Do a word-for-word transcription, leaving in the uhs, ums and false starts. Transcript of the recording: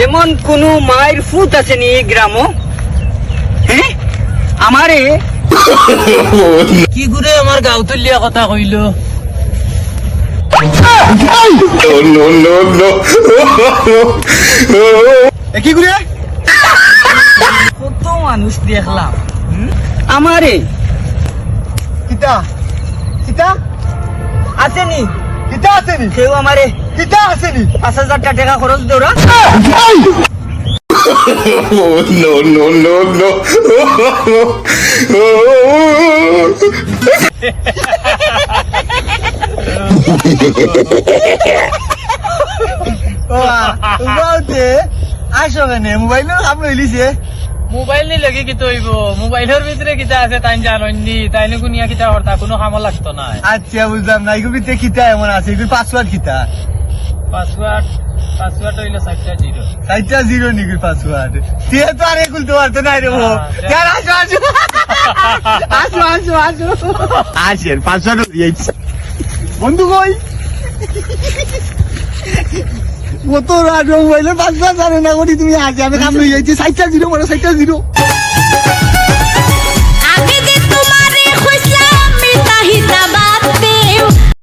এমন কুনু মাইর ফুত আছে নি এই গ্রামো? হ্যাঁ, আমারে। কি করে আমার গাউ তুলিয়া কথা কইলো? No, no, no, no. এ কি করে? কত মানুষ দেখলাম। হুম? আমারে। কিতা? কিতা? আছে নি? কিতা আছে নি? কেউ আমারে। কিতা আছে নি? পাঁচ হাজার টা টেকা খরচ দেওরা। No, no, no, no. ও, উবাউতে, আসো কেনে? মোবাইলর কাম লইলিছে? মোবাইল নি লাগি কিতা অইবো? মোবাইলর ভিতরে কিতা আছে তাইন জানইন নি? তাইন গুনিয়া কিতা করতা? কুনু কামো লাগতো নায়। আচ্ছা, বুঝলাম না। ইগুর ভিতরে কিতা এমন আছে? ইগুর পাসওয়ার্ড কিতা? পাসওয়ার্ড, পাসওয়ার্ড অইলো চাইরটা জিরো। চাইরটা জিরো নি ইগুর পাসওয়ার্ড? তে তো আরে খুলতে পারতো নায় রে বউ। হ্যাঁ, ইয়ার, আসো, আসো। আসো, আসো, আসো। আসেন, পাসওয়ার্ড অইছে। বন্ধু কই? কত রাত মোবাইলর পাসওয়ার্ড জানো না করি তুমি? আজ আমি কাম লইয়া আইছি। চাইরটা জিরো মারো, চাইরটা জিরো।